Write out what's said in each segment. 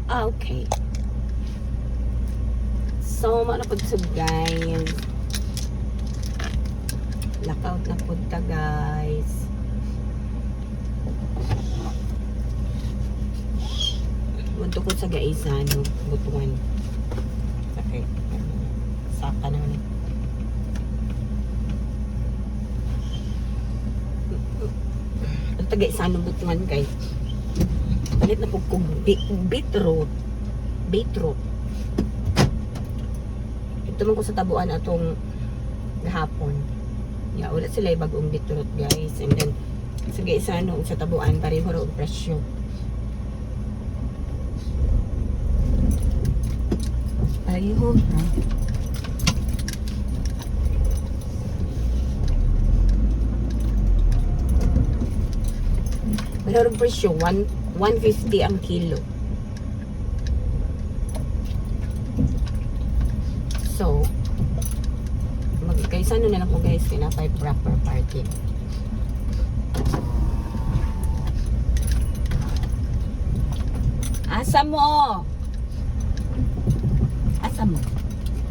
Ah, okay. So, mao na pud so, guys. Lockout na pud ta, guys. Munto ko sa Gaisano, Butuan. Okay. Saka naman eh. Ang taga Gaisano, Butuan kay. Palit na pud kog beetroot. Beetroot. Ito man ko sa tabuan atong gahapon. Yeah, wala sila bagong beetroot, guys. And then sa Gaisano ug sa tabuan pareho ra og presyo. Pareho ha. Pareho ra og presyo, 1 150 ang kilo. So, magkaisano na lang ko, guys, kay napay proper parking. Asa mo? Asa mo?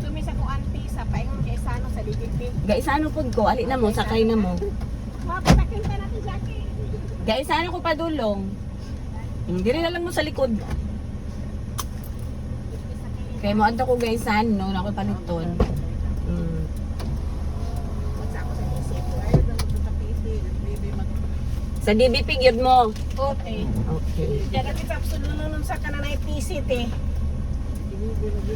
Tumisa ko auntie sa paingon kay Sano sa DBP. Gaisano pud ko, ali na mo, sakay na mo. Mapatakin ka natin, Jackie. Gaisano ko padulong. Diri na lang mo sa likod. Kay mo adto ko gaisano, na ako paliton. Sa ako sa isip. Ay, dapat sa PC, baby mag Sa DBP gyud mo. Okay. Okay. Diyan natin sa absoluno sa kananay PC te.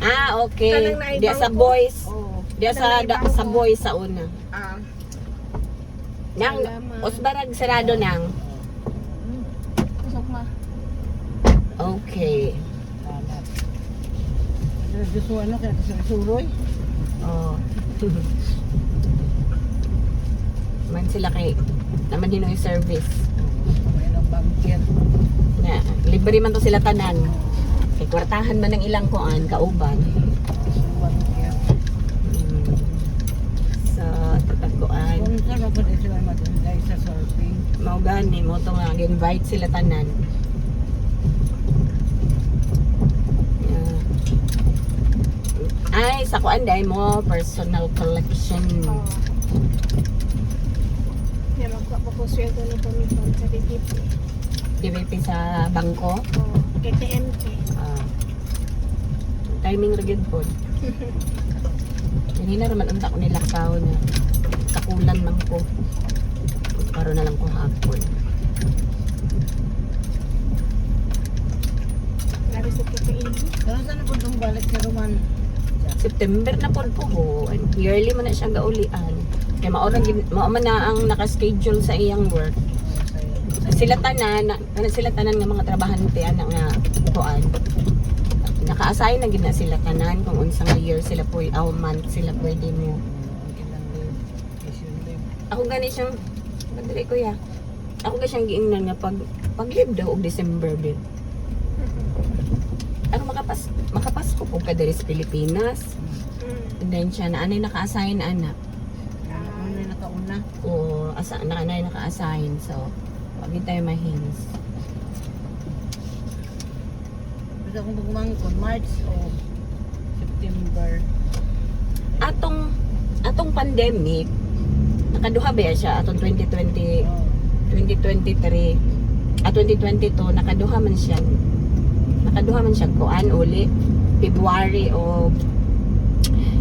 Ah, okay. Kanang naibang Diya sa ko. boys. Oh. Diya sa boys sa una. Ah, Nang Salamat. Osbarag sarado nang. Usok ma. Okay. Lalat. Gusto ano kaya kasi suroy. Oh. Man sila kay naman hinoy service. May nang bangkir. Na libre man to sila tanan. Kay kwartahan man ang ilang kuan kauban. Bangkir. So, tatakuan. Kung saan ako din sila matunday sa surfing. Mao gani mo to nga invite sila tanan. Yeah. Ay, sa kuan dai mo personal collection. Oh. Yan, magkuha po ko sweldo ni Pamiton sa DBP. DBP sa bangko. Oh, kay TMT. Ah. Timing ra gyud pod. Kanina raman unta ko nilakaw na kakulan man ko. Karon na lang ko hapon. Grabe sa KKAB. Pero saan ako itong balik sa Roman? September na pod po ho. And yearly man na siya gaulian. Kay mao ra gid mao man na ang naka-schedule sa iyang work. Sila tanan, na, sila tanan nga mga trabahante ana nga kuan. Naka-assign na gid na sila tanan kung unsa nga year sila po, aw month sila pwede mo. Ako gani siyang madali kuya. Ako gani siyang giingnan nga pag pag leave daw og December bin. Ano makapasko po ka diri sa Pilipinas. And then siya na anay naka-assign ana. Ano yung nakauna? O asa na anay naka-assign, so wag tayo mahins. Basta kung pagmangkon, March o September. Atong atong pandemic nakaduha ba siya atong 2020 Oh. 2023 at 2022, nakaduha man siya kuan uli February o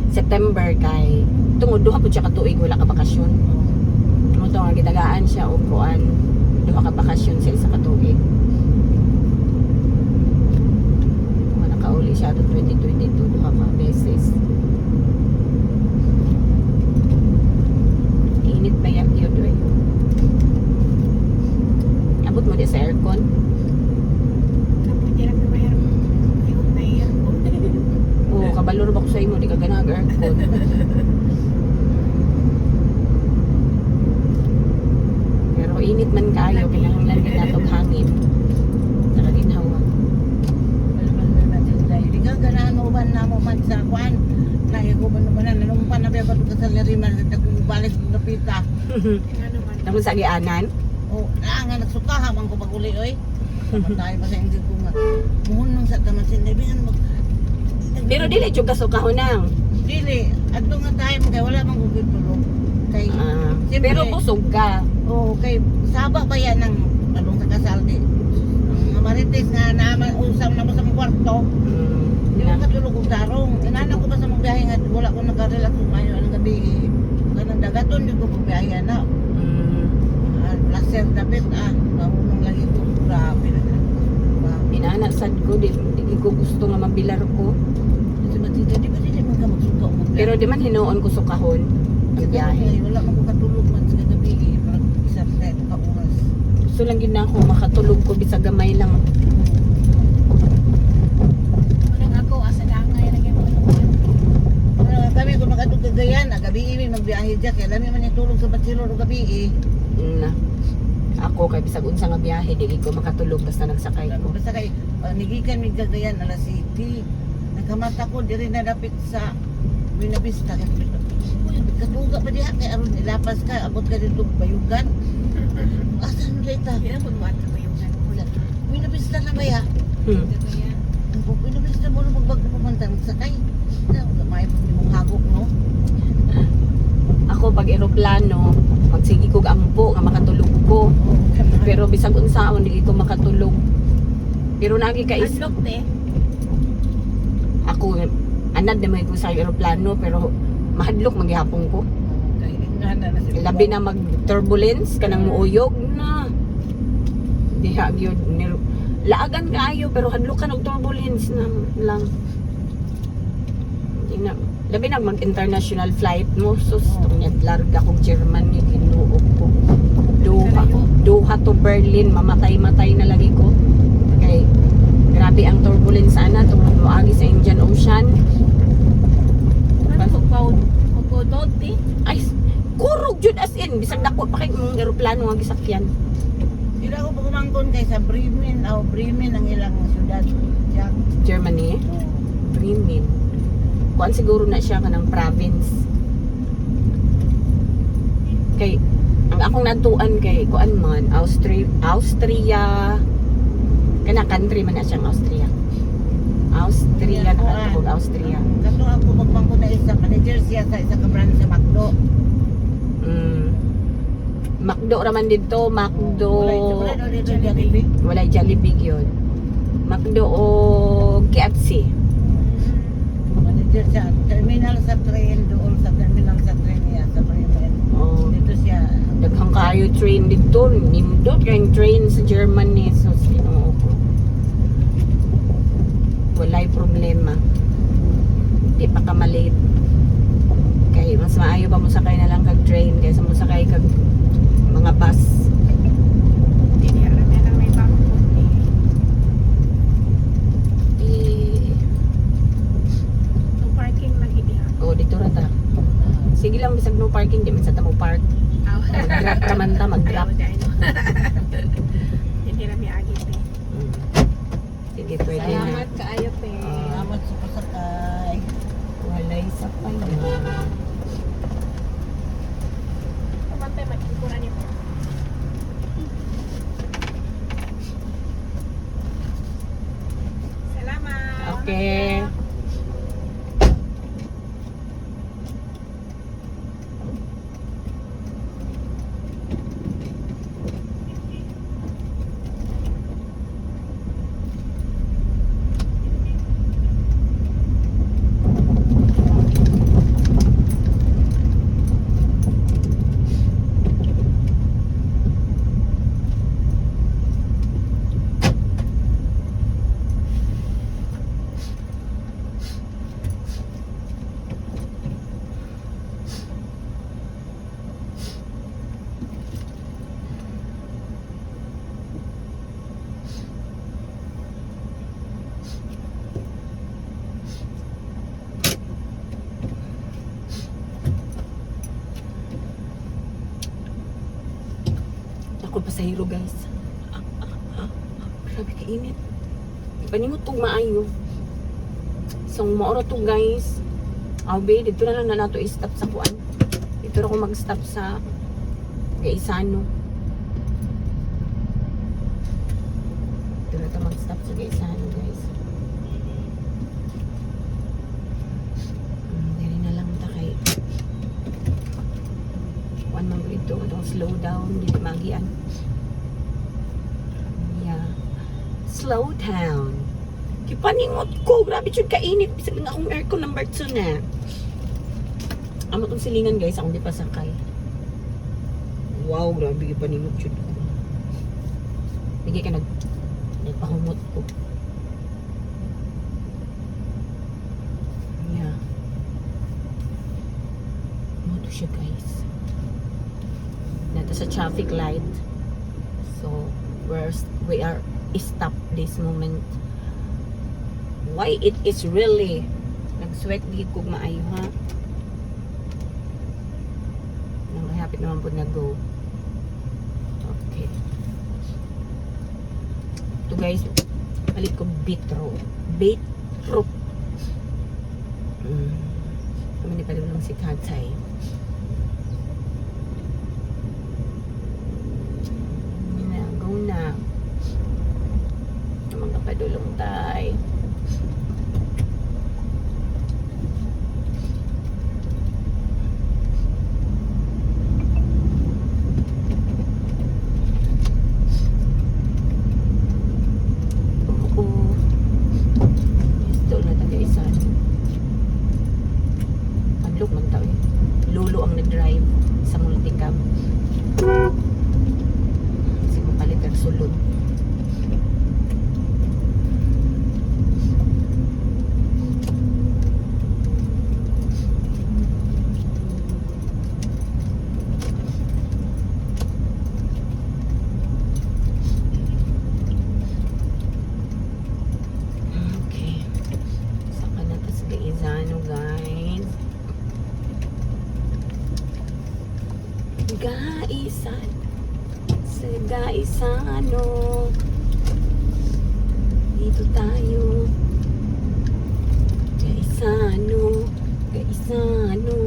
September kay tungod duha pud siya ka tuig wala ka bakasyon. Mo to nga gitagaan siya og kuan, duha ka bakasyon sa isa ka tuig. Nga nakauli siya atong 2022 duha ka beses. Init ba yan yun eh? Abot mo di sa aircon? Tapos di lang na aircon. Ayun na aircon. Oo, kabalo ra ba ko sa imo, di ka ganahag aircon. Pero init man kayo, kinahanglan gid natong hangin. Tara ginhawa. Wala man na natin. Di ka ganahan mo ba na mo man sa kwan? Naikuban naman na, nanumpa na ba ka sa lariman at nagbalik na pita. Nga naman. Tapos sa gianan, Oh, naa nga nagsuka habang ko pag-uli oy. Patay pa sa hindi ko nga. Muhunong sa taman sin Dili mag Pero dili jud ka sukahon. Dili, adto nga time kay wala man ko tulog. Kay Ah, siyempre, pero busog ka. Oo, kay saba pa yan ng tanong sa kasal di. Ang mga marites nga naman usam na mo sa mga kwarto. Di Na. ko katulog og tarong. Inana ko pa sa mga biyahe nga wala ko nakarelax umayo ang gabi. Kanang dagaton di ko magbiyahe na. Ah, placer dapit ah. Mahunong lagi ko. Grabe na. Grabe. Inana sad ko, di ko gusto nga mabilar ko. Kasi matita, di ba dili man ka magsuka og magbiyahe? Pero di man hinuon ko sukahon ang biyahe. Wala man ko katulog man sa gabi. Parang isa sa ito ka oras. Gusto lang gid na ako makatulog ko bisag gamay lang. Unang ako, asa dangay, lagi mo naman. Wala kami kung makatulog kagayan, gabi imi magbiyahe dyan. Kaya lami man yung tulog sa bachelor o gabi eh. Na. Ako kay bisag unsa nga biyahe di ko makatulog basta nagsakay ko. Basta kay nigikan mig Cagayan alas 7. Nakamata ko diri na dapit sa Buena Vista kay uy, katuga pa diha kay aron ilapas ka abot ka dito Bayugan. Asa na dita? Kailan po mo ato yung Wala. Buena Vista na ba ya? Hmm. Ang Buena Vista mo na magbag na pumunta magsakay. Na gamay po mong hagok no. Ako pag eroplano, magsige kog ampo nga makatulog ko. Pero bisag unsaon di ko makatulog. Pero nagi ka is Adlok te. Ako anad na may ko sa eroplano pero mahadlok maghapon ko. Kay nga na sila. Labi na mag turbulence kanang muuyog na. Diha gyud laagan kaayo pero hadlok ka og turbulence na lang. Di na labi na mag international flight mo, sus, oh. Larga kog Germany, Ginoo ko. Doha, Doha to Berlin, mamatay-matay na lagi ko. Kay grabe ang turbulence ana tungod moagi sa Indian Ocean. Ano magpau te? Ay, kurog jud as in bisag dako pa kay mong eroplano nga gisakyan. Dira ako pagumangkon kay sa Bremen, o Bremen ang ilang syudad. Jack. Germany, Oh. Bremen. Kuan siguro na siya kanang province. Kay ang akong natuan kay kuan man Austria, Austria kana country man na siyang Austria. Austria, nakatubog Austria. Kato ako magmangko na isa manager siya sa isa ka branch sa McDo. McDo raman dito, McDo. Wala wala dito Jollibee. Walay Jollibee yun. McDo o KFC. Manager siya terminal sa train doon sa terminal sa train niya sa Bremen. Oh. Dito siya. Daghang kayo train dito. Nindot kayong train sa Germany. So, Ginoo ko. Walay problema. Di pa ka malate. Kay mas maayo pa mo sakay na lang kag train kaysa mo sakay kag mga bus. Di alam yan ang may bangko te. Eh, No parking lagi diha. oh, dito ra ta. Sige lang bisag no parking di man sa ta mo park. Aw. Mag-drop ra man ta, mag-drop. Ayaw, dahil. Hindi na may agi te. Sige, pwede na. Salamat kaayo te. Salamat sa pasakay. Walay sakay na. Pamantay magkikuran niyo po. Salamat. Okay. Ako pasahero, guys. Ah, ah, ah, ah. Grabe kainit. Ipaningot tong maayo. So maoro to, guys. Abe, dito na lang na nato i-stop sa kuan. Dito na ako mag-stop sa Gaisano. Dito na ta. Mag-stop sa Gaisano, guys. Diri na lang ta kay kuan man dito itong slow down dili magian. Yeah. Slow down. Kipaningot ko. Grabe jud kainit. Bisag nga akong aircon number 2 na. Amo tong silingan, guys, akong di pasakay. Wow, grabe gipaningot jud ko. Bigay ka nagpahumot ko. Yeah. Mo to siya, guys. Nata sa traffic light. So, we are stop this moment. Why it is really nag-sweat di ko maayo, ha. Nang hapit naman po na go. Okay. Ito, guys, palit ko beetroot. Beetroot. Kami ni lang si tatay. Yun na, go na. Ang mga padulong tay. Oo. Ito na taga isa. Adlok man tao eh. Lolo ang nag-drive sa multicab. Kasi mapalit ang sulod. Okay. Saka na ta sa Gaisano, guys. Gaisan. Sa Gaisano. Dito tayo. Gaisano. Gaisano.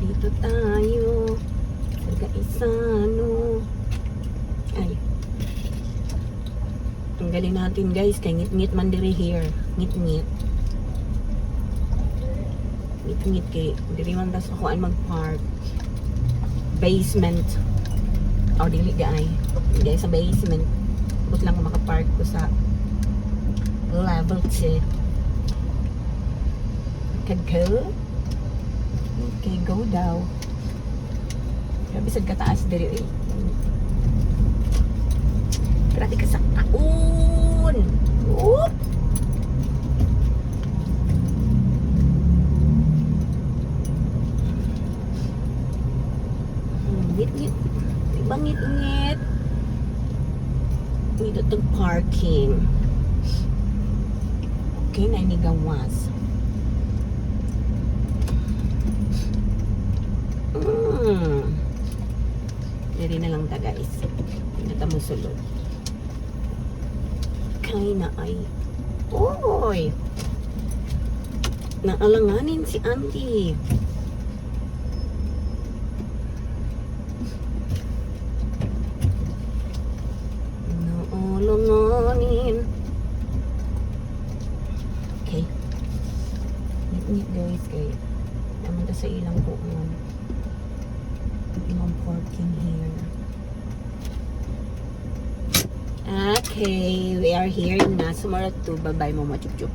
Dito tayo. Sa Gaisano. Ay. Ang galing natin, guys, kay ngit-ngit man diri here. Ngit-ngit. Ngit-ngit kay diri man tas ako ang mag-park. Basement. O dili gaay. Guys, sa basement. But lang ko makapark ko sa level 2. Can go? Okay, go daw. Grabe sad kataas diri eh. Grabe ka sa kaon. Oop! Ngit-ngit. Diba ngit-ngit? Dito itong parking. Okay, na gawas. Diri na lang ta, guys. Hindi ta mo sulod. Kay na ay. Oy! Naalanganin si auntie. Naalanganin. Okay. Ngit-ngit, guys, kay naman ta sa ilang kuon. Ilang parking here. Okay, we are here in Nasumara 2. Bye-bye, Mama Chup Chup.